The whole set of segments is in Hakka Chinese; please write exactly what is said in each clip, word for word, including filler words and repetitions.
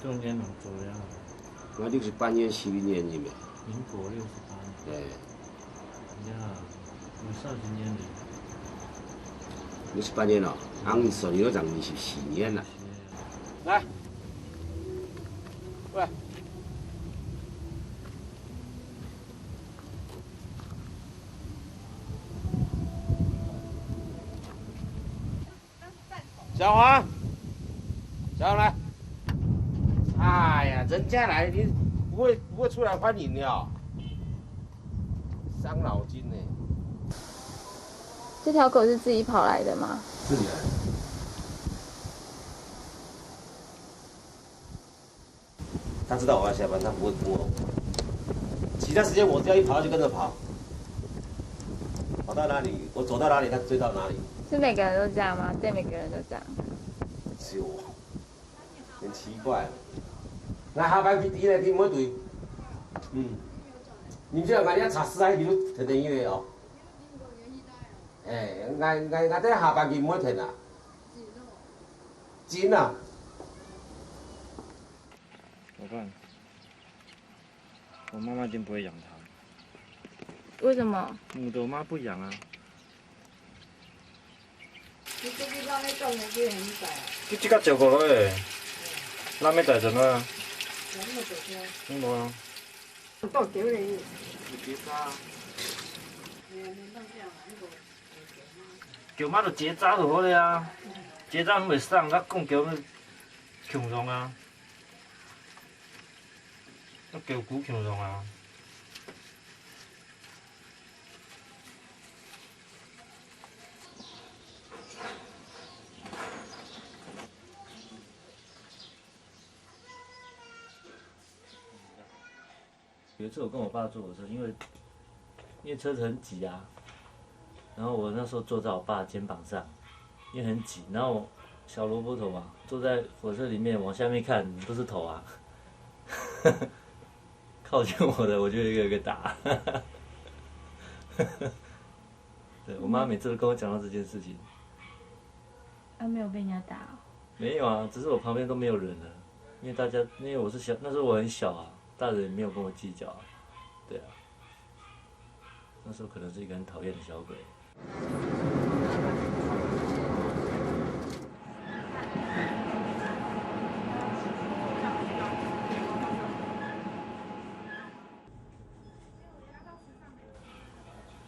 多少年了？我六十八年、十一年了咩？民国六十八年。哎。呀，有三十年了。六十八年了，俺算有二十四年了。来，过来。小黄，小黄来。哎呀，人家来，你不会，不会出来欢迎的哦？伤脑筋呢。这条狗是自己跑来的吗？自己来。他知道我要下班，他不会跟我。其他时间我只要一跑，他就跟着跑。跑到哪里，我走到哪里，他追到哪里。是每个人都这样吗？对每个人都这样？只有我，很奇怪。那下班去第一个你没对，嗯，你这样把人家查死还比如等等一个哦。哎，俺俺俺在下班去没等啊。 金啊！我看，我妈妈一定不会养它。为什么？母的我妈不养啊。你这个让那种人就很窄啊。你这个照顾落去，那没带着啊？有那么走开。没有啊。到底嘞？你结扎啊？哎呀，你弄这样啊，那个。狗妈都结扎就好了啊，结扎很袂爽，甲讲狗那恐龙啊，那狗骨恐龙啊。 有一次我跟我爸坐火车，因为因为车子很挤啊，然后我那时候坐在我爸肩膀上，因为很挤，然后小萝卜头嘛，坐在火车里面往下面看都是头啊，靠近我的我就一个一个打。对我妈每次都跟我讲到这件事情，啊，没有被人家打哦。没有啊，只是我旁边都没有人了，因为大家因为我是小，那时候我很小啊，大人也没有跟我计较啊，对啊，那时候可能是一个很讨厌的小鬼。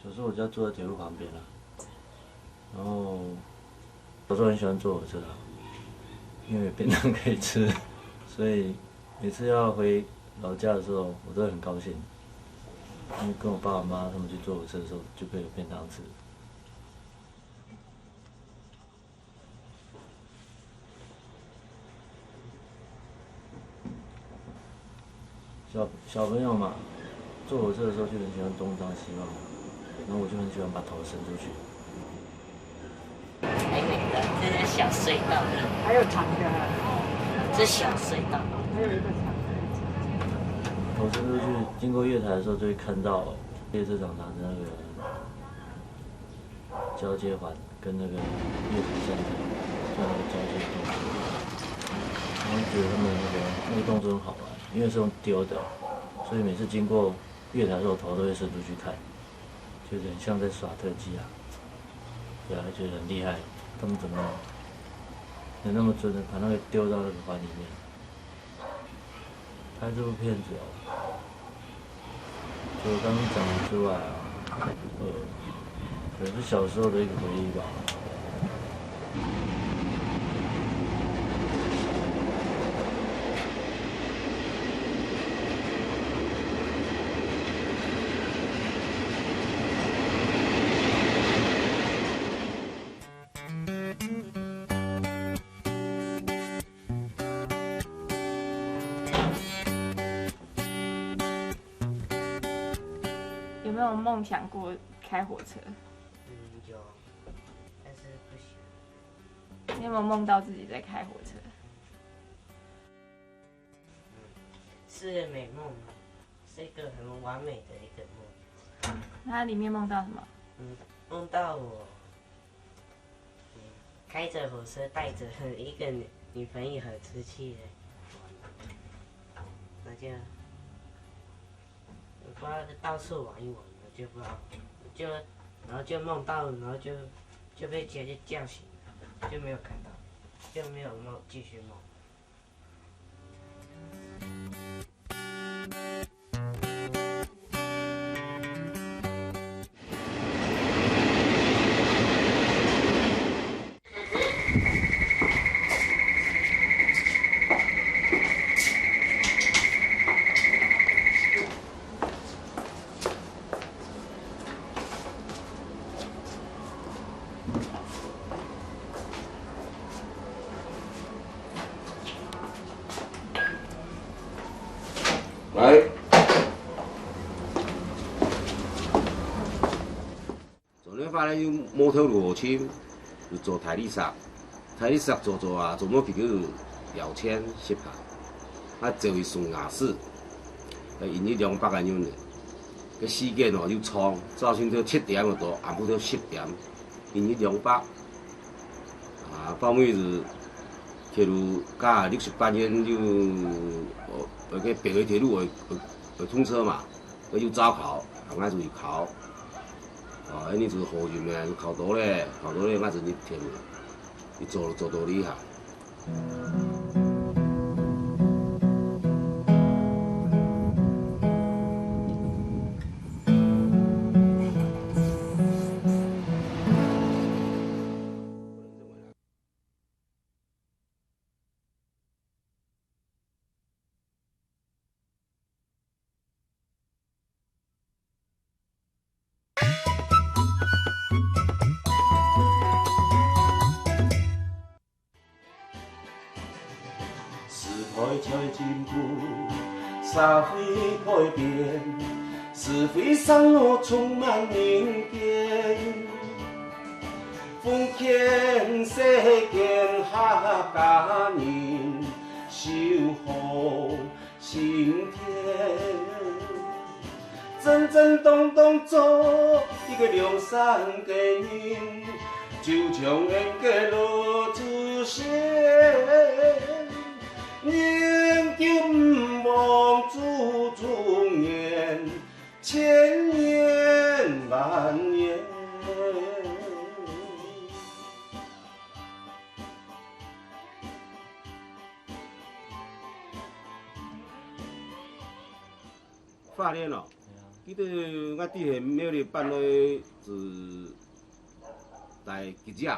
小时候我家住在铁路旁边啊，然后小时候很喜欢坐火车啊，因为有便当可以吃，所以每次要回老家的时候，我都会很高兴，因为跟我爸我妈他们去坐火车的时候就可以有便当吃。 小小朋友嘛，坐火车的时候就很喜欢东张西望，然后我就很喜欢把头伸出去。还没的，这是小隧道，还有长的啊。这小隧道。还有一个长的。头伸出去，经过月台的时候，就会看到列车长拿着那个交接环跟那个月台相接，做那个交接动作，然后觉得他们那个那个动作很好玩，因为是用丢的，所以每次经过月台的时候，我头都会伸出去看，觉得很像在耍特技啊。对啊，觉得很厉害，他们怎么能那么准的把那个丢到那个环里面？拍这部片子哦，除了刚刚讲的之外啊，呃，可能是小时候的一个回忆吧。 有没有梦想过开火车？嗯，有，但是不行。你有没有梦到自己在开火车？是美梦吗？是一个很完美的一个梦。那它里面梦到什么？嗯，梦到我，嗯，开着火车带着一个女女朋友出去了。对啊，我不知道到处玩一玩，我就不知道，就然后就梦到，然后就就被姐姐叫醒了，就没有看到，就没有梦，继续梦。来。做呢，法呢，有摩托罗琴，有做大理石，大理石做做啊，做摩托就有两千十块，啊，做一双牙齿，呃，一日两百个银呢。个时间哦，又长，早晨到七点个到，暗晡到十点，一日两百。啊，包尾是铁路加六十八元就，哦，那个北回铁路会会会通车嘛，那就早考，啊，俺就去考。啊，恁呢就好运咩，考到咧，考到咧，俺就入田了，一做做到厉害。时代在进步，社会改变，社会生活充满人间。奉劝世间客家人，守好 心田，正正当当做一个良善个人，就像恩个老祖先，念旧勿忘祖宗言，千年万年。 花莲哦，记得我之前苗栗搬去是在吉野，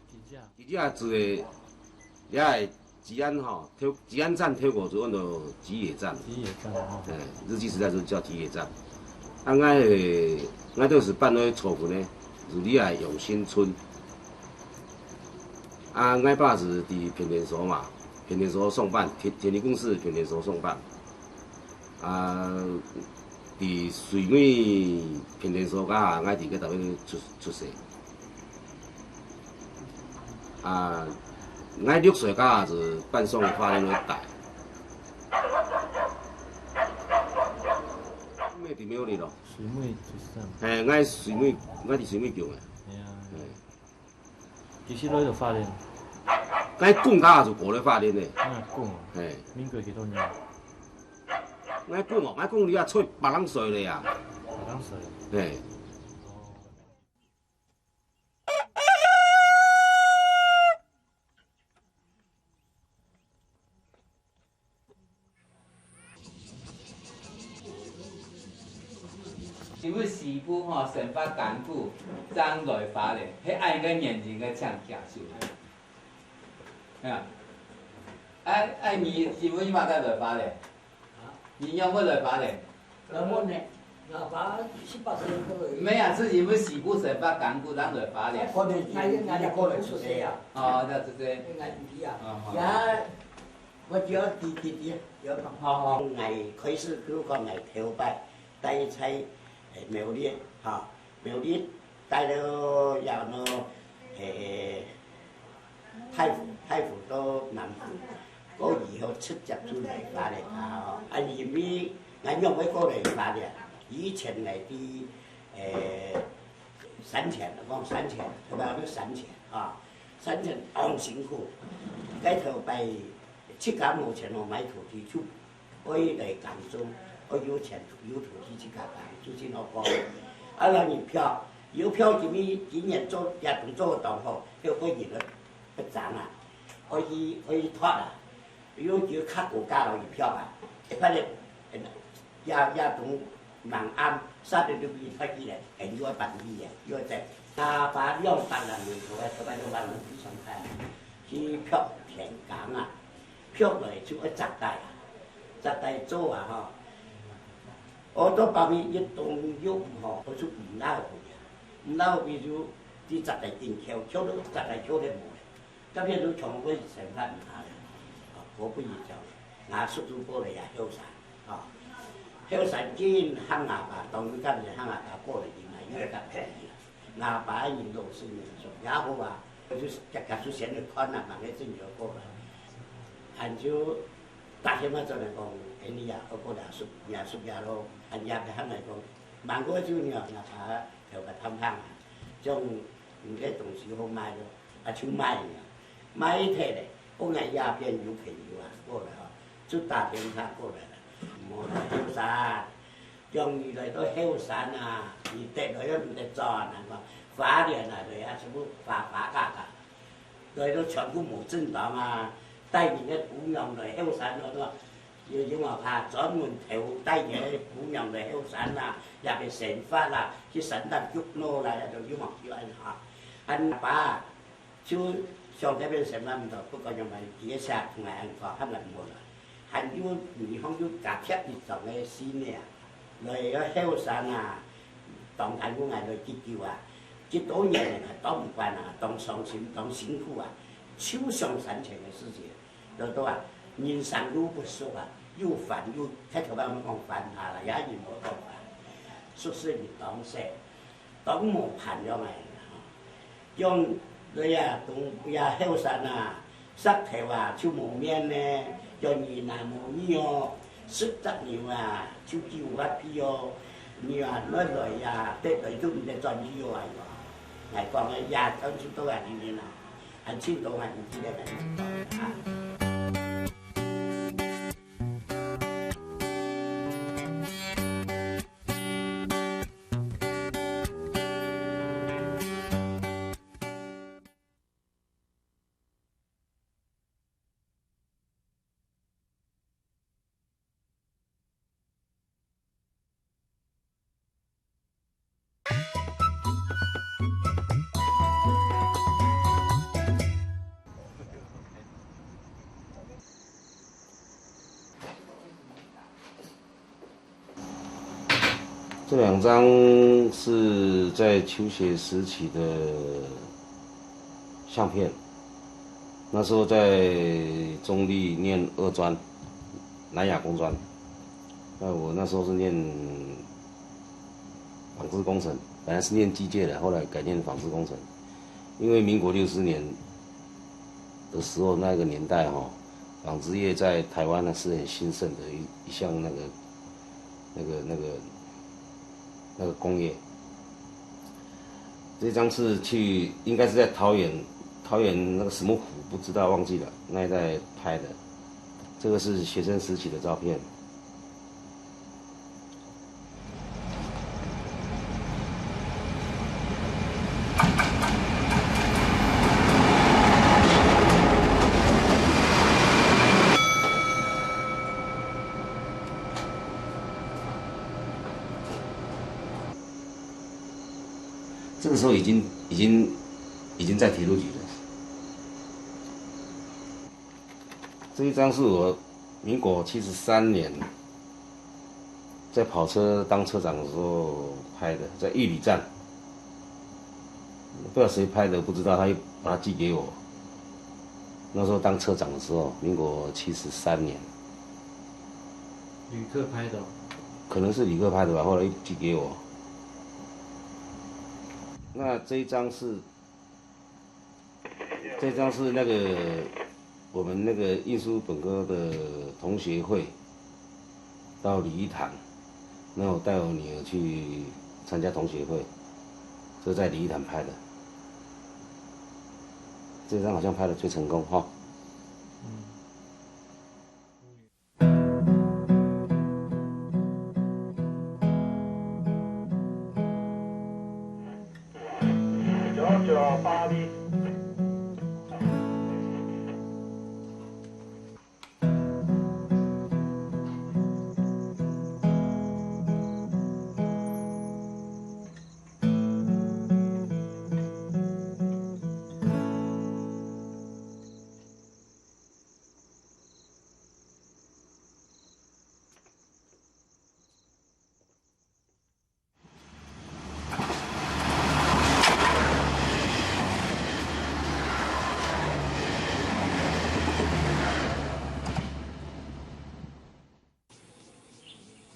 吉野，吉野住个，遐个吉安吼，透吉安站透过就安到吉野站。吉野站吼。哎，日据时代就叫吉野站。啊，我个，我就是搬去初分呢，就你个永新村。啊，我爸是在变电所嘛，变电所上班，电电力公司变电所上班。 啊，在水尾变电所个，𠊎在个搭位出出世。啊，𠊎六岁个就搬上花莲来戴。咩在苗栗咯？水尾出生。嘿，𠊎水尾，𠊎在水尾降个。哎呀。嘿。 其实落去就花莲。𠊎公家就過來花莲呢。啊，公哦。嘿。民國幾多年？𠊎公哦，𠊎公你啊，出別人歲了呀。別人歲。嘿。哦。 因為西部吼生活艱苦，正來花蓮，係恁个原因个請教授。啊，啊，啊，你因為麼个來花蓮？啊？你仰會來花蓮？ 老板呢？老爸十八歲過了。沒啊，是因為西部生活艱苦，正來花蓮。可能是，可能出世啊。哦，那這些。應該是啊。哦，好。也，我只要弟弟弟，有好，好。𠊎開始就講𠊎頭擺戴在，誒，苗栗，哈，苗栗戴了，然後，誒， 大湖，大湖到南湖，過以後直接就來花蓮啊。啊，因為𠊎仰會過來花蓮，以前來在，誒，山前，講山前，頭擺叫山前啊，山前當辛苦，該頭擺自家無錢哦，買土地就可以來耕種，愛有田有土地去耕種，就真好過。啊，老人票，有票今年今年做也當做當好，有个人个个长啊，可以可以托啊，有有较高价老人票啊，一般的也也当蛮暗，三点六比他起来，很多板栗啊，又在。他把两百人头啊，头发两百人非常快，去票田耕啊。 票来就愛摘低啊，摘低做啊吼。我到包尾一冬肉吼，我就毋留去啊，毋留去就你摘低緊抾，抾到摘低抾咧無咧，甲片都全部生產毋下咧，哦，我不如就拿叔叔过来也后生，哦，后生緊喊阿爸，当时甲片喊阿爸过来，伊嘛有甲便宜啊。 阿爸因老师念书也好啊，就甲甲出钱个款啊，嘛个真有个啦。俺就打电话转来讲，哎，你啊，我过来叔，也叔也咯，俺也个喊来讲，芒果酒呢，阿爸头个汤汤啊，种毋个东西好卖咯，啊，就卖呢，卖一忒咧，我个也变有朋友啊，过来啊，就打电话过来了，莫来就散。 像你来到后山啊，你得来又毋得做啊，难怪花莲啊，来啊，全部花花嘎嘎，来到全部无政党啊，带你个姑娘来后山咯，有有毛怕专门头带你个姑娘来后山啊，也被生发啦，去山顶捉路啦，也就有毛就安哈，安爸。 就上这片生活毋到，不管用买，直接写同来安讲，喊人无来。还有地方有加贴一种个信念啊，来个后生啊，当干部来来急救啊，几多年了，当不惯啊，当伤心，当辛苦啊，就想生前个事情。 多多啊，人生路不熟啊，又烦又，开头把我们讲烦怕了，也人无讲烦，说是你当时，当无伴样哎，用这呀，当呀后生啊，石头啊，就无面呢，叫人啊无你哦，十只牛啊，就九个皮哦，你啊，来来呀，得来都毋得转去哦，哎哟，来讲个呀，当初都啊，人人啊。 很庆祝啊，你今天很庆祝啊。这两张是在求学时期的相片，那时候在中立念二专，南亚工专。那我那时候是念纺织工程，本来是念机械的，后来改念纺织工程。因为民国六十年的时候，那个年代哈，纺织业在台湾呢是很兴盛的一一项那个那个那个那个工业。这张是去，应该是在桃园，桃园那个什么湖，不知道，忘记了，那一带拍的。这个是学生时期的照片。 这个时候已经已经已经在铁路局了。这一张是我民国七十三年在跑车当车长的时候拍的，在玉里站，不知道谁拍的，不知道，他又把它寄给我。那时候当车长的时候，民国七十三年。旅客拍的哦。可能是旅客拍的吧，后来又寄给我。那这一张是，这张是那个我们那个运输本科的同学会到礼仪堂，那我带我女儿去参加同学会，这在礼仪堂拍的。这张好像拍的最成功哈。嗯。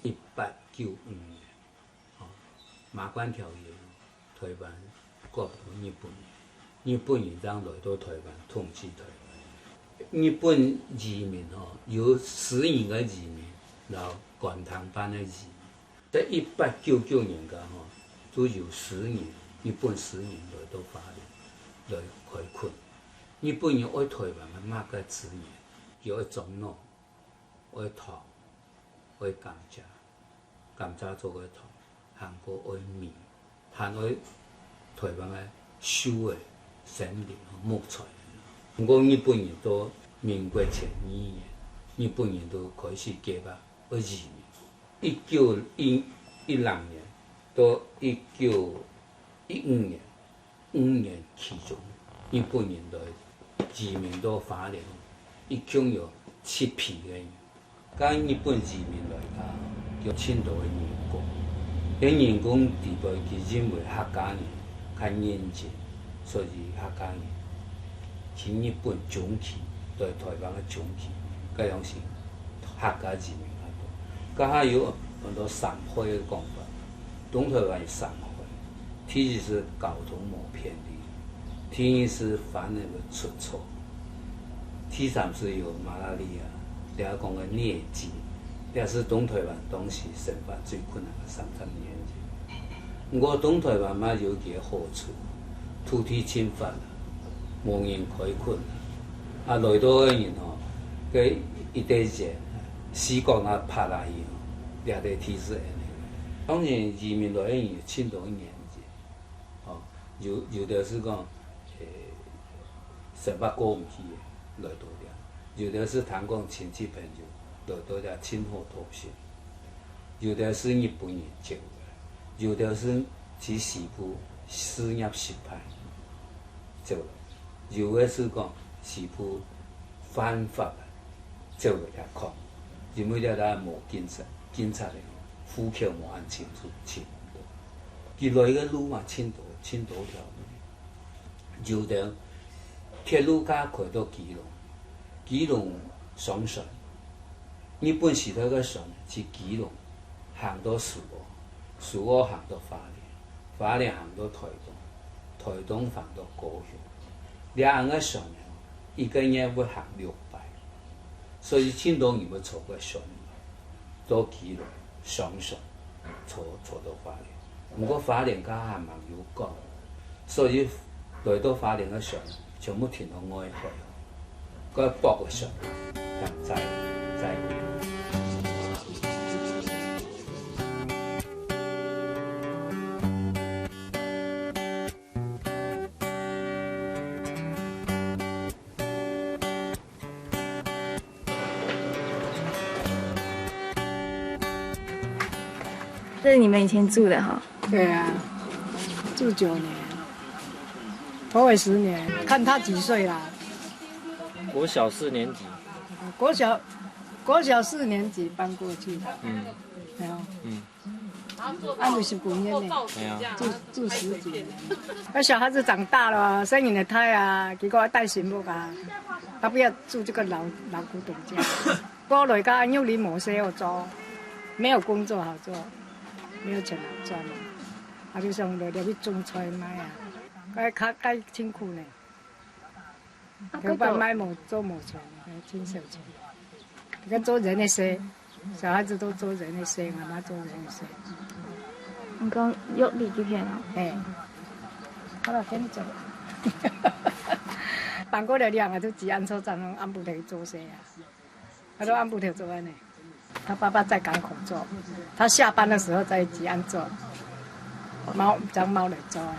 一八九五年，吼，马关条约，台湾割予日本人，日本人正来到台湾统治台湾。日本移民吼，有私人个移民，摎官廳办个移民。在一八九九年間吼，就有私人，日本私人来到花莲，來開墾。日本人愛台湾个麼个資源，佢愛樟腦，愛糖， 愛甘蔗，甘蔗做个糖，還過愛米，還愛台灣个樹仔、森林、木材。毋過日本人到民國前二年，日本人就開始計畫愛移民。一九一零年到一九一五年， 五年期間，日本人來移民到花蓮，一共有七批个人。該日本移民來个，有盡多个員工。該員工底背佢認為客家人較認真，所以客家人去日本長期，對台灣个長期，該樣式客家移民較多。該還有很多三害个講法，東台灣有三害。 第一是交通無便利，第二是番仔會出錯，第三是有馬拉利亞，這講个瘧疾，這是東台灣當時生活最困難个三十年。毋過東台灣嘛有佢个好處，土地盡闊，無人開墾，啊，來到个人吼，該一塊田，四角那拍落去吼，這个地勢恁樣。當然移民來个人有盡多个原因。 哦，有，有兜係講，欸，生活過毋去个，來到這；有兜係聽講親戚朋友來到這盡好討食；有兜係日本人招个；有兜係去西部事業失敗，走了；有个係講西部犯法走了也囥，因為這搭無警察，警察个戶口無恁清楚，尋毋到。 佢來个路嘛，盡多，盡多條路。有兜鐵路架開到基隆，基隆上船，日本時代个船去基隆，行到蘇澳，蘇澳行到花蓮，花蓮行到台東，台東行到高雄。這恁个船呢，一個月會行六擺，所以盡多人會坐過船。 到基隆上船，坐，坐到花蓮。毋過花蓮該下還吂有港，所以來到花蓮个船全部停到外海，該駁个船，正載，載過。 这是你们以前住的哈？对啊，住九年，头尾十年，看他几岁啦。国小四年级。国小，国小四年级搬过去的。嗯。然后，嗯。 啊，就十几年呢，哎呀，住，住十几年。那小孩子长大了啊，生两个胎啊，结果要带醒目啊，他不要住这个老，老古董家。过来个又离某些要租，没有工作好做，没有钱好赚嘛，他就想着要去种菜卖啊，该较，该辛苦呢。 啊，老板卖无做无钱，还真少钱。你看做人的事，小孩子都做人的事，阿妈做人的事。你讲约你几片啊？嘿，我老天做。搬过来两个都吉安车站，拢暗晡头去做事啊。 他都暗晡头做安呢。他爸爸在港口做，他下班的时候在吉安做，猫，将猫来抓啊。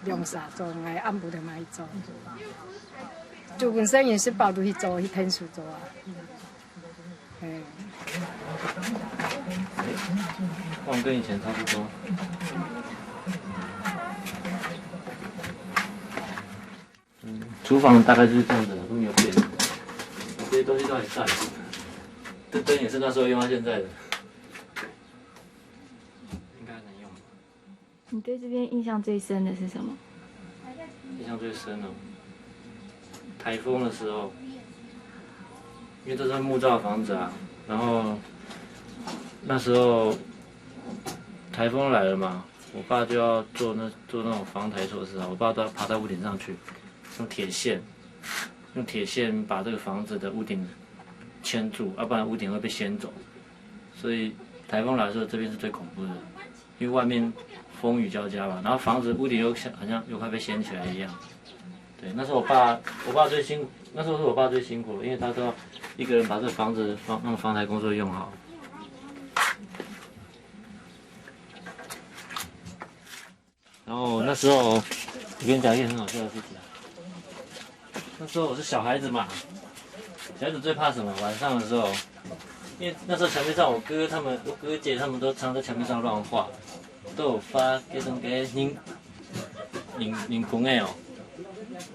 用啥做，哎，暗晡就买做。就本身也是包都去做，去天数做啊。嗯。哇，跟以前差不多。嗯，厨房大概就是这样子，都没有变。这些东西都还在，这灯也是那时候用到现在的。应该能用吧。你对这边印象最深的是什么？印象最深哦，台风的时候，因为这是木造房子啊，然后那时候台风来了嘛，我爸就要做那做那种防台措施啊，我爸都要爬到屋顶上去，用铁线，用铁线把这个房子的屋顶牵住，要不然屋顶会被掀走。所以台风来的时候，这边是最恐怖的，因为外面风雨交加嘛，然后房子屋顶又像好像又快被掀起来一样。对，那时候我爸，我爸最辛苦，那时候是我爸最辛苦了，因为他都要一个人把这个房子防那个防台工作用好。然后那时候，我跟你讲一件很好笑的事情啊。那时候我是小孩子嘛，小孩子最怕什么？晚上的时候，因为那时候墙壁上，我哥他们，我哥姐他们都常在墙壁上乱画，都有发那种给人人人工的哦，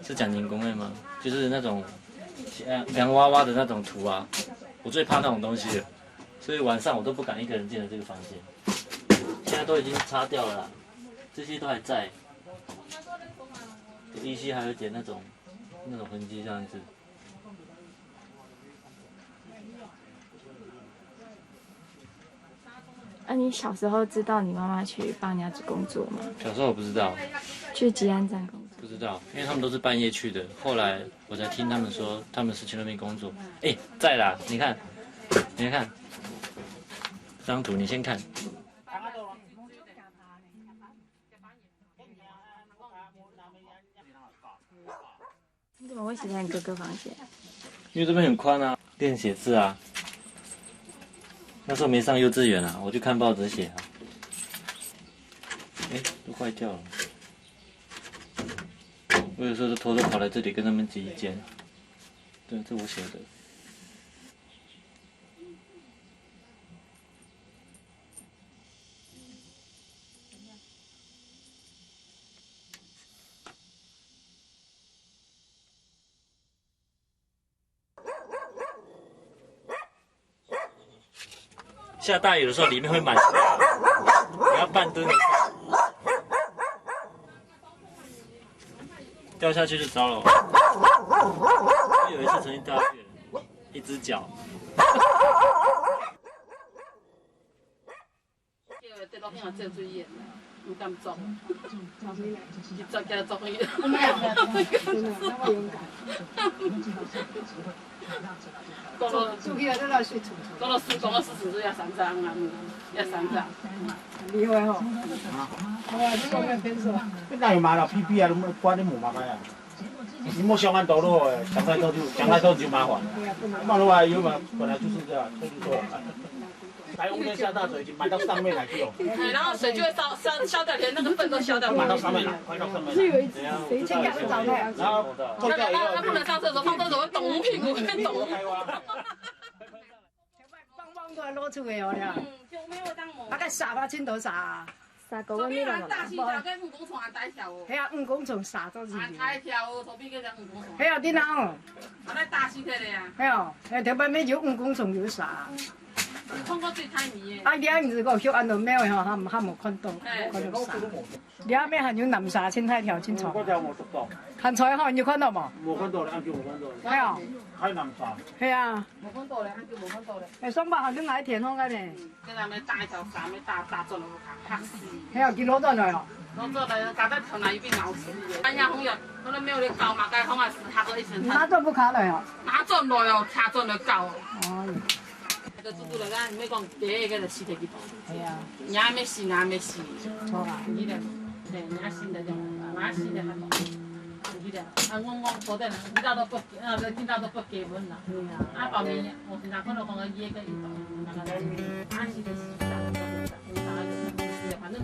是讲人工的吗？就是那种呃洋娃娃的那种图啊，我最怕那种东西了，所以晚上我都不敢一个人进了这个房间。现在都已经擦掉了啦，这些都还在，依稀还有一点那种那种痕迹这样子。那、你小时候知道你妈妈去帮人家工作吗？小时候我不知道，去吉安站工作？不知道，因为他们都是半夜去的。后来我才听他们说，他们是去那边工作。哎，在啦，你看，你看这张图，你先看。你怎么会写在你哥哥房间？因为这边很宽啊，练写字啊。那时候没上幼稚园啊，我就看报纸写啊。哎，都坏掉了。我有时候就偷偷跑来这里跟他们挤一间。对，这我写的。下大雨的时候，里面会满水，你要半蹲一下，掉下去就糟了。我有一次曾经掉下去，一只脚。叫伊落去照水眼，毋敢捉，伊捉起來捉去。真的，那麼勇敢。講到，出去啊，都要水沖沖。講到師公个事情，也三隻翁啊，也三隻。很厲害吼。好啊，你講个變數。你哪有嘛啦？屁屁啊，你管你無嘛个啊？你莫想恁多咯，想太多就想太多就麻煩了。對啊，不能。那麼的話，有嘛，本來就是這樣，都是這樣。台風天下大水已經滿到上面來去哦，哎，然後水就會燒燒燒掉，連那個糞都燒掉。滿到上面來，快到上面來。是有一次誰家的早上，然後坐那个掉以後他他不能上廁所，上廁所會懂屁股，會懂。開花。棒棒都要露出來哦，了。嗯，就沒有當模啊，該沙發清頭沙。三個左邊月那種還大氣條跟蜈蚣蟲還大條哦。係啊，蜈蚣蟲沙到是。還大條哦，頭皮跟人蜈蚣蟲。係啊，你哪哦？還在大氣條的呀。係啊，係頭擺尾有蜈蚣蟲有沙。你看過最開迷耶？啊，你啊，你是講去安到廟吼，還還無看到，哎看到沙。你啊，尾還有南沙清大條清楚。看出來吼，你有看到無？無看到了，暗時無看到了。係啊，還南沙。係啊，無看到咧，還就無看到咧。哎，上擺還有哪一天吼，該呢？跟他們大一條沙，沒大大賺了，嚇死。係啊，佢攞轉來哦。然後做來，打在頭那一邊腦死耶。哎呀，紅友，可能沒有人搞嘛，該紅啊，死他都一身他拿轉屋下來哦。拿轉來哦，卡轉來搞哦。哎，那個豬豬的，咱沒講第一個就死的地方，係啊，你還沒死，你還沒死。錯啊。你的，對，你還死的，你還死的還好。你的，啊，我我昨天，你到都不，啊，今朝都不結婚了。啊，後面我平常看到講个約个一百，那個，啊，是的，是的，反正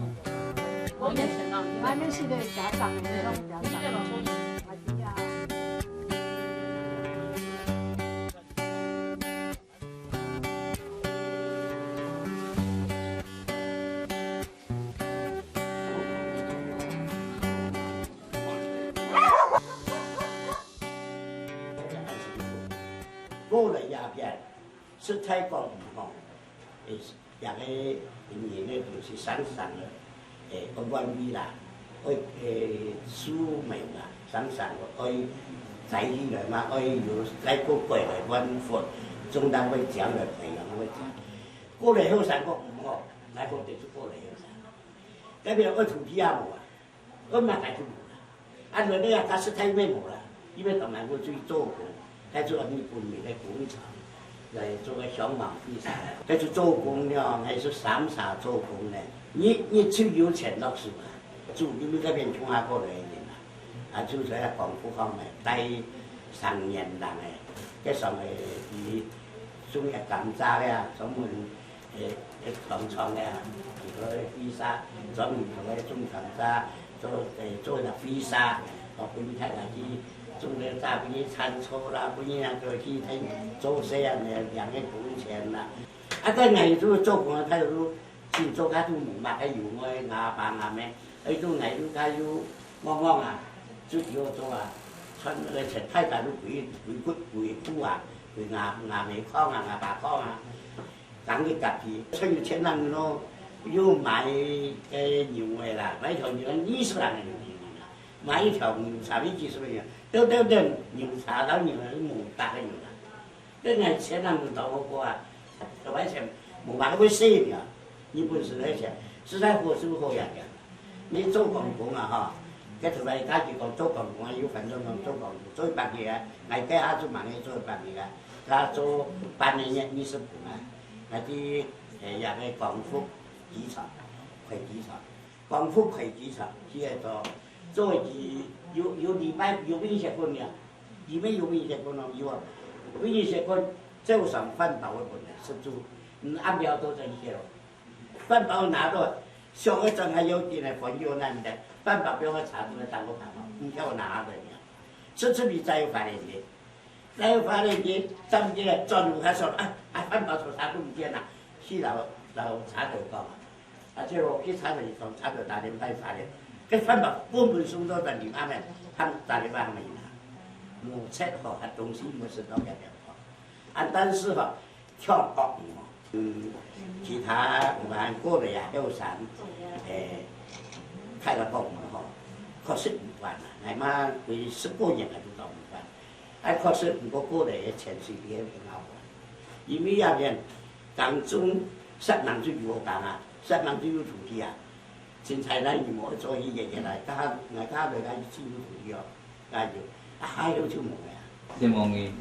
我我也想到，我还没试过假掌，那种假掌。个人也變，實在講毋好，誒，這个人呢，就是生生个，誒，愛換位啦，愛，誒，壽命啦，生生个愛在起來嘛，愛有再過過來換佛，總當會將來培養會將。過來後生講毋好，來講得出過來後生。該邊愛土地也無啊。 阮嘛大家無啦。啊，來了啊，假使太妹無啦，因為當然我去做工，該做日本个工廠，來做个香港地產，該就做工了，還是三沙做工呢。你，你就有錢落手啊，就因為該邊鄉下過來个人啊，啊，就在廣福巷个，帶三年人个，該上个，伊種个甘蔗个啊，專門 誒，誒，長長个啊，一个飛沙，專門做个種長沙，做，誒，做个飛沙，哦，分大家去種个沙，分佢產出啦，分佢啊，做去做事啊，兩个工錢啦。啊，但係做做工啊，佢就真做下都無嘛，佢有我阿爸阿姆，佢都，佢都，佢有 戇戇啊，自己好做啊，賺个錢大家都歸，歸骨，歸苦啊，歸牙，牙尾糠啊，牙巴糠啊，講佢家己，賺有錢人咯，又買个牛个啦，買一條牛二十萬个牛啦，買一條牛差不多幾十萬，兜兜兜牛差到牛係無大个牛啦。 該𠊎錢人就到好過啊，就買錢無辦法會死啊。日本時代錢，實在好是好呀个。你做廣工啊吼，該頭來家己講做廣工啊，有反正講做廣工，做一百年啊，𠊎該下就忙个做一百年啊，佢做半年也二十工啊，𠊎去，誒，也个廣福機場，開機場。 廣福開機場，去該做，做一有，有禮拜，有五十分呀，裡面有五十分哦，有啊，五十分，早上飯包个分啊，食晝，嗯，暗晡到正歇咯。飯包拿到，上个陣還要緊个，飯要難得，飯包放个茶桌个當中，毋曉拿个呀，出出去再有飯个。 來發現佢站起來轉路，佢說：「啊，啊，飯包做啥都毋見啦。」去摎，摎茶頭講啊，啊，結果去茶頭講，茶頭打電話發現，該飯包根本送到在你那邊，他們打電話沒拿，無切好，啊，東西沒收到，不要講。啊，但是吼， 像惡人哦。嗯，其他有人過來啊，後生，誒，大家講吼，確實毋管啊，𠊎嘛對十過年來都講毋管。哎，確實毋過過來个錢水比較好啊。因為那邊當中，山人就有好講啊，山人就有土地啊，凊彩來你莫做一個個來，他，那他來來就有土地哦。 加油，啊，還有就無了。承蒙你。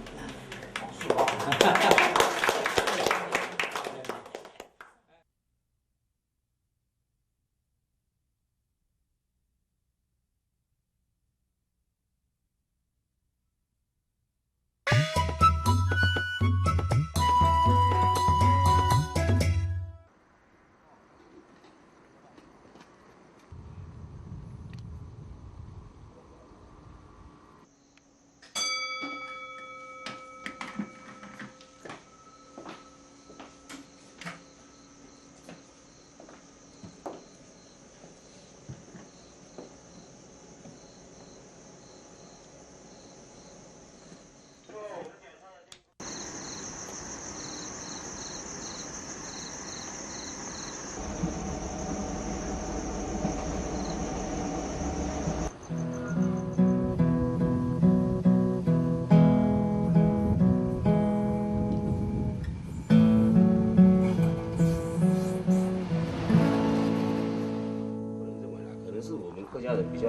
个人认为啦，可能是我们客家人比较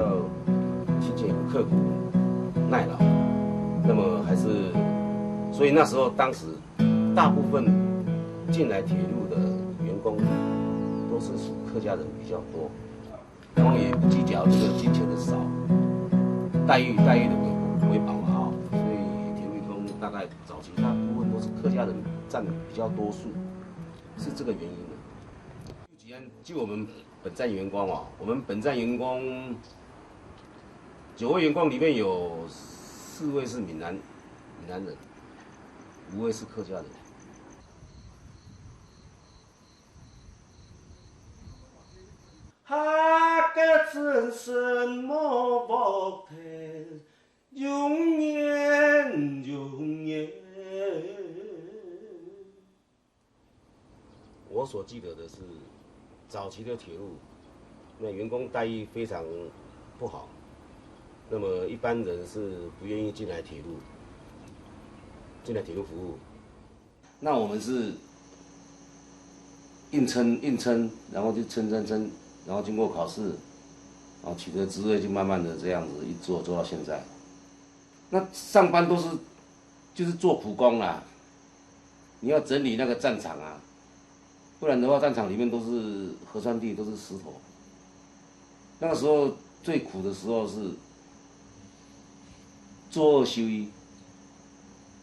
勤俭刻苦、耐劳，那么还是，所以那时候当时大部分进来铁路的员工都是属客家人比较多，然后也不计较这个金钱的少，待遇待遇的为为宝嘛哈，所以铁路员工大概早期大部分都是客家人占的比较多数，是这个原因的。就我们本站员工哦，我们本站员工九位员工里面有四位是闽南，闽南人，五位是客家人。 我所记得的是，早期的铁路，那员工待遇非常不好，那么一般人是不愿意进来铁路，进来铁路服务。那我们是硬撑硬撑，然后就撑撑撑，然后经过考试，然后取得职位，就慢慢的这样子一做做到现在。那上班都是就是做苦工啦，你要整理那个战场啊，不然的话，战场里面都是河川地，都是石头。那个时候最苦的时候是做二休一，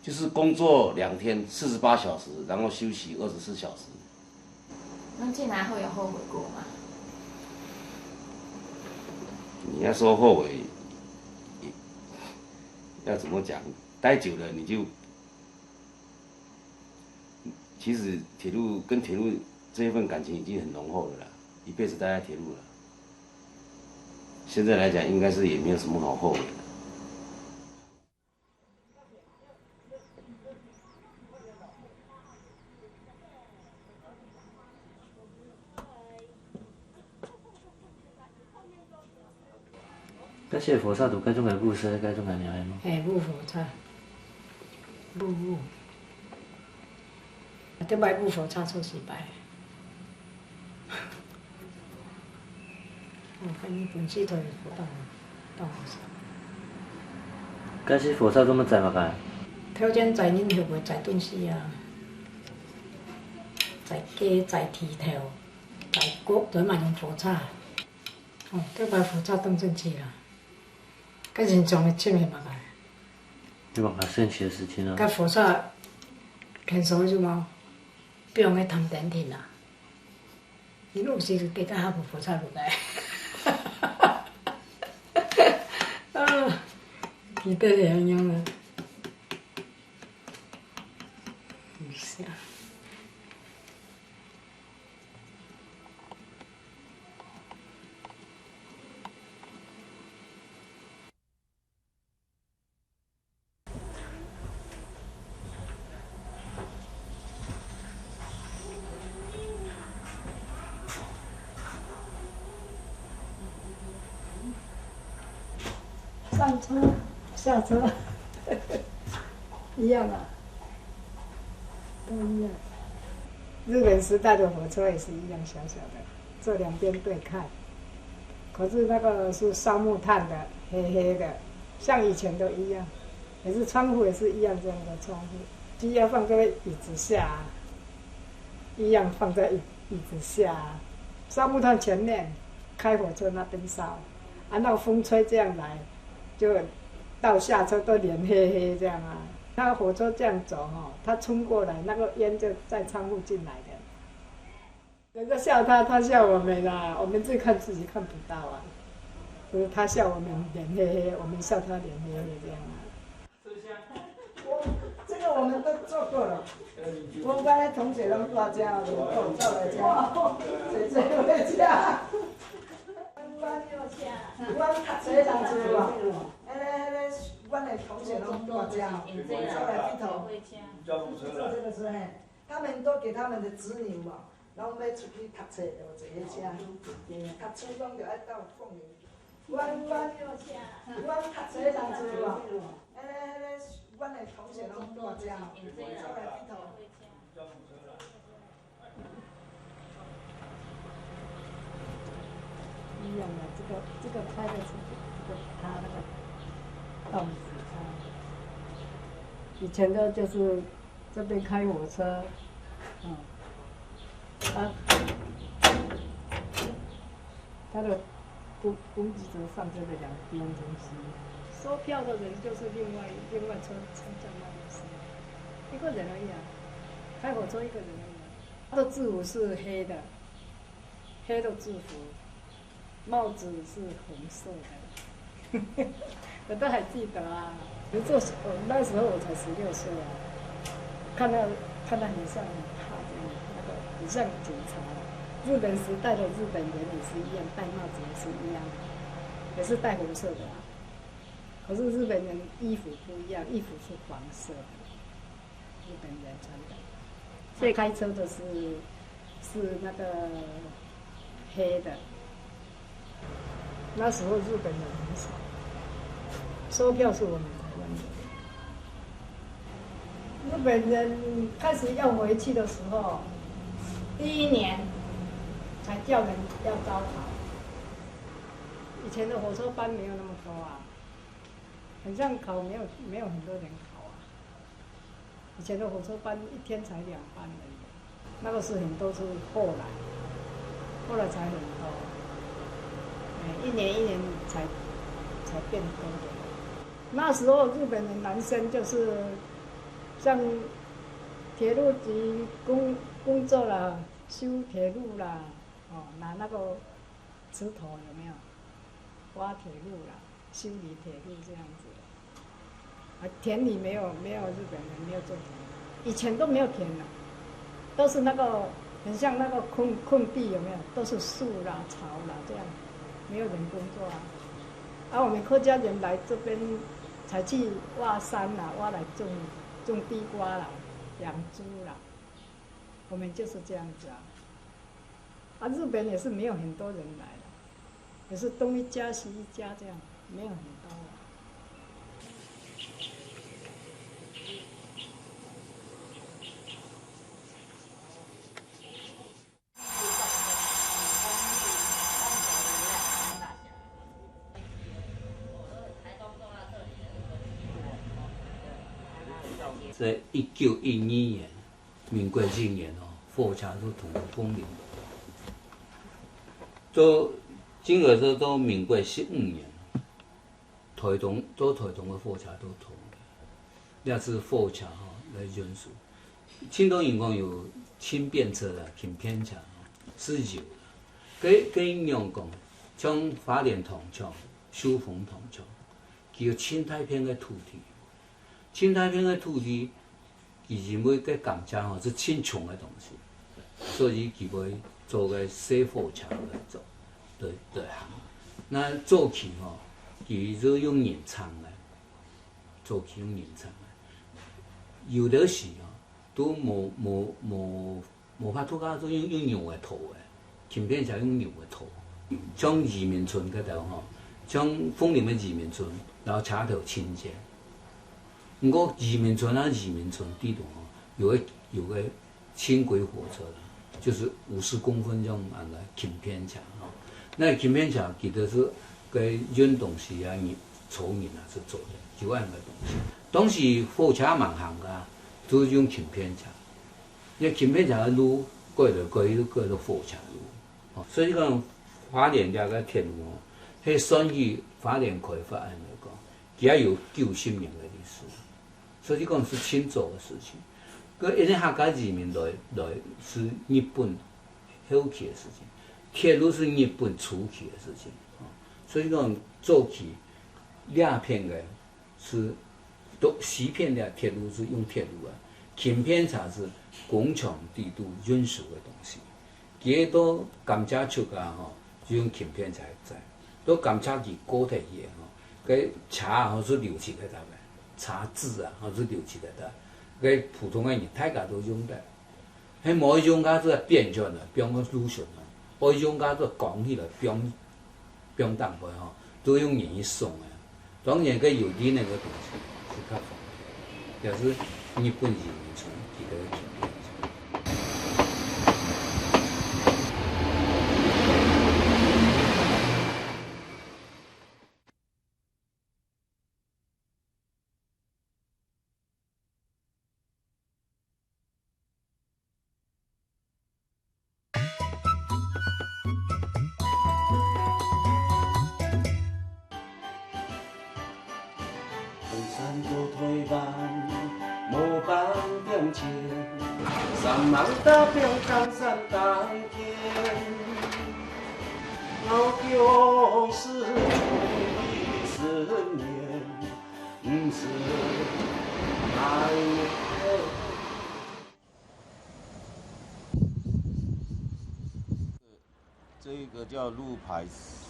就是工作两天四十八小时，然后休息二十四小时。那进来后有后悔过吗？你要说后悔，要怎么讲？待久了你就，其实铁路跟铁路这一份感情已经很浓厚了啦，一辈子待在铁路了。现在来讲，应该是也没有什么好后悔的。 甲是火车有介种个故事，介种个名个吗？嘿，舞火车，舞舞，啊，就买舞火车出失败。哦，看日本时代有到到火车。甲是火车做么载物个？头前载人，后尾载东西啊，载鸡、载猪头、载谷，都嘛用火车。 哦，都把火车当成去啦。个印象个深刻嘛个。你往下神奇的事情啊。个火车，看手就嘛，不用去谈电梯啦。你有时就得个下部火车落来。啊，记得是安样个。是啊。 上车、下车，一样啊，都一样。日本时代的火车也是一样小小的，这两边对看。可是那个是烧木炭的，黑黑的，像以前都一样，也是窗户也是一样这样的窗户，鸡要放在椅子下啊，一样放在椅椅子下啊，烧木炭前面，开火车那边烧，啊，那个风吹这样来， 就到下车都脸黑黑这样啊。那火车这样走哈，它冲过来，那个烟就在窗户进来的。人家笑他，他笑我们啊，我们自己看自己看不到啊。就是他笑我们脸黑黑，我们笑他脸黑黑这样啊。我这个我们都做过了。我们班的同学都大家，我照来讲，谁谁会这样？ 阮读书个时阵啊，迄个迄个，阮的同学拢蹛遮，走来佚佗。做这个时候，嘿，他们都给他们的子女嘛，拢要出去读书，有坐火车，读初中就爱到凤林。阮阮阮读书个时阵啊，迄个迄个，阮的同学拢蹛遮，走来佚佗。 一样的，这个这个开的是这个他那个动词啊。以前的就是这边开火车，嗯，他他的供供给者上这个两边东西。收票的人就是另外另外车车站那边是，一个人而已啊，开火车一个人而已啊。他的制服是黑的。黑的制服，帽子是红色的，我都还记得啊。我做，我那时候我才十六岁啊，看到看到很像很怕这样，那个很像警察。日本时代的日本人也是一样，戴帽子也是一样，也是戴红色的啊。可是日本人衣服不一样，衣服是黄色的，日本人穿的。所以开车的是是那个黑的。那时候日本人很少，售票是我们台湾人。日本人开始要回去的时候，第一年才叫人要招考。以前的火车班没有那么多啊，很像考没有没有很多人考啊。以前的火车班一天才两班而已，那个是很多是后来，后来才很多，哎，一年一年才才变多的。那时候日本的男生就是像铁路局工工作啦，修铁路啦，哦，拿那个石头有没有？挖铁路啦，修理铁路这样子。啊，田里没有没有日本人没有做田，以前都没有田了，都是那个很像那个空空地有没有？都是树啦、草啦这样，没有人工作啊。啊，我们客家人来这边才去挖山啦，挖来种种地瓜啦、养猪啦，我们就是这样子啊。啊，日本也是没有很多人来了，也是东一家西一家这样，没有很多啊。在一九一二年，民国一年哦，火车就通凤林。到，正月到到民国十五年，台东到台东个火车都通了。這次火車吼來運輸，盡多人講有輕便車啦、輕便車吼，係有啦。該該仰講，像花蓮糖廠、壽豐糖廠，佢有盡大片个土地，盡大片个土地， 佢因為該甘蔗吼係盡重个東西，所以佢會做个細火車來做，來來行。那早期吼，佢就用人撐个，早期用人撐个，有个時吼都無無無無法度啊，就用用牛仔拖个。 輕便車用牛仔拖。像移民村該兜吼，像鳳林个移民村，然後車頭盡濟。毋過移民村啊移民村底肚吼，有个有个輕軌火車啦，就係五十公分這樣恁个輕便車吼。該輕便車佢就係該運東西啊、人坐人啊係做个，有恁个東西。當時火車吂行个，就係用輕便車。 因為輕便車个路改來改去，改到火車路。吼，所以講花蓮這个鐵路吼，係算於花蓮開發案來講，佢也有九十年个歷史。所以講係盡早个事情。該因為客家移民來來係日本後期个事情，鐵路係日本初期个事情。吼，所以講早期這片个 係到西片个鐵路係用鐵路啊，輕便車係工廠底肚運輸个東西。佢到甘蔗出啊吼，就用輕便車載。到甘蔗佢過忒去吼，該車啊吼係留在該搭个，車子啊吼係留在該搭，該普通个人大家都用得。 係無用个就變轉來，放个路上啊，愛用个就扛起來放放頂背吼，都用人去送个。當然，該有另外个東西係較方便，也係日本移民村佢个經驗。这个叫路牌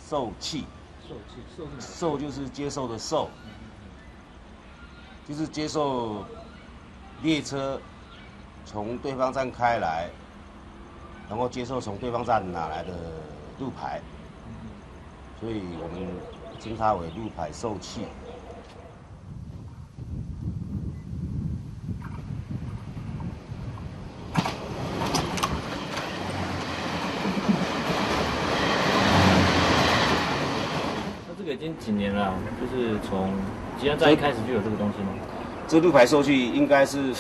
受气，受气，受是哪个受？受就是接受的受，就是接受列车从对方站开来，然后接受从对方站拿来的路牌，所以我们称它为路牌受气。那这个已经几年了，就是从吉安站一开始就有这个东西吗？这路牌受气应该是，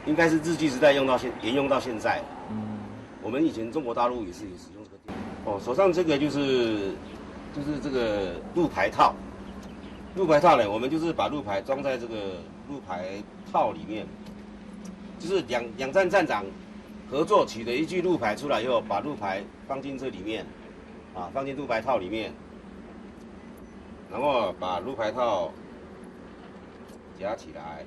应该是日据时代用到现，沿用到现在。嗯，我们以前中国大陆也是有使用这个。哦，手上这个就是，就是这个路牌套。路牌套呢，我们就是把路牌装在这个路牌套里面，就是两，两站站长合作取得一具路牌出来以后，把路牌放进这里面，啊，放进路牌套里面，然后把路牌套夹起来。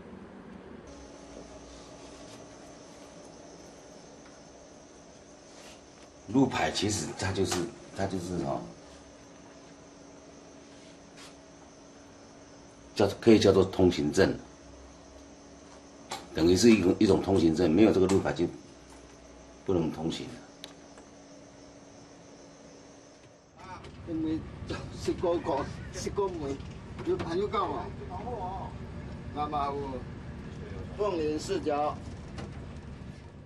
路牌其实它就是，它就是哦，叫，可以叫做通行证，等于是一种，一种通行证，没有这个路牌就不能通行。因为十个个，十个妹，有朋友教我。妈妈有凤眼视角。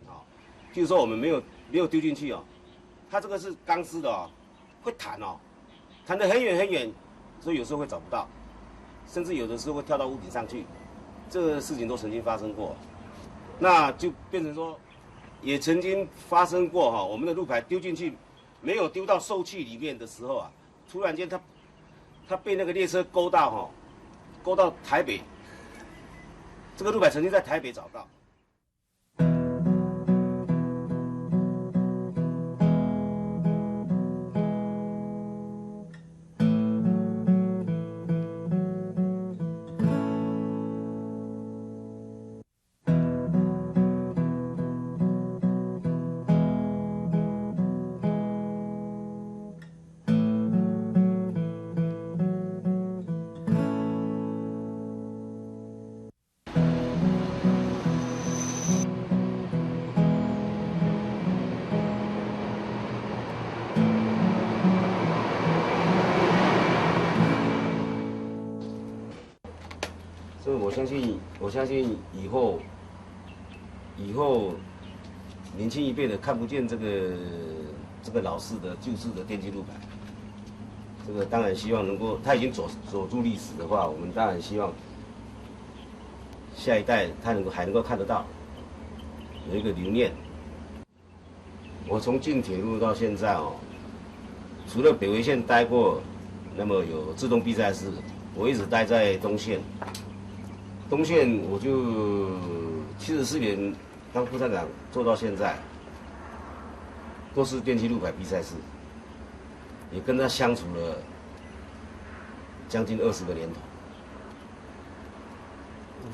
好，譬如说我们没有，没有丢进去哦，它这个是钢丝的哦，会弹哦，弹得很远很远，所以有时候会找不到，甚至有的时候会跳到屋顶上去，这个事情都曾经发生过。那就变成说，也曾经发生过哈，我们的路牌丢进去，没有丢到受气里面的时候啊，突然间它，它被那个列车勾到哈，勾到台北，这个路牌曾经在台北找到。所以我相信，我相信以后，以后年轻一辈的看不见这个，这个老式的旧式的电气路牌。这个当然希望能够，它已经走，走入历史的话，我们当然希望下一代他能够，还能够看得到，有一个留念。我从进铁路到现在哦，除了北回线待过，那么有自动闭站式，我一直待在东线。东线我就七十四年当副站长做到现在，都是电气路牌闭站式，也跟他相处了将近二十个年头，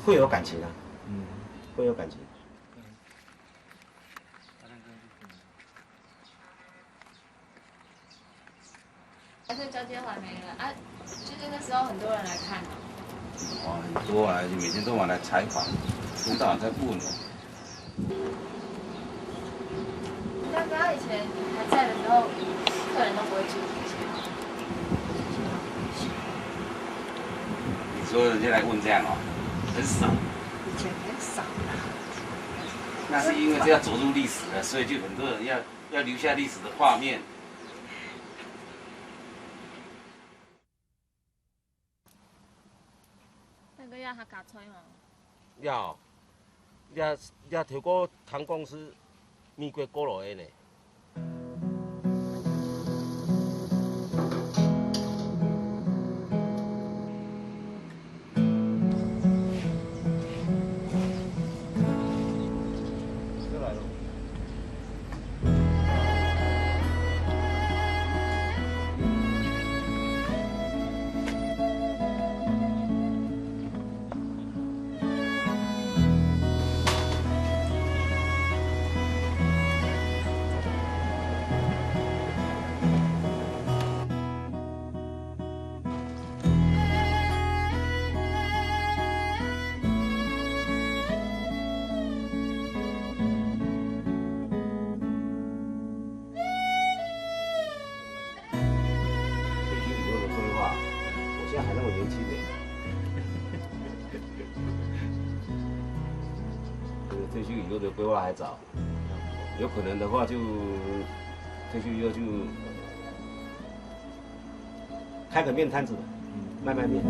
会有感情啊，嗯，会有感情。 还是交接还没了啊？就是那时候很多人来看哦。哇，很多啊，每天都往来采访，一天到晚在问哦。你大哥以前还在的时候，客人都不会进去。你说人家来问这样哦，很少。以前很少啦。那是因为这要走入历史了，所以就很多人要，要留下历史的画面。 那个要客家菜哦。要，要，要透过糖公司美国过来的呢。 又来了。年轻人。这个退休以后的规划还早，有可能的话就退休以后就开个面摊子吧，卖卖面。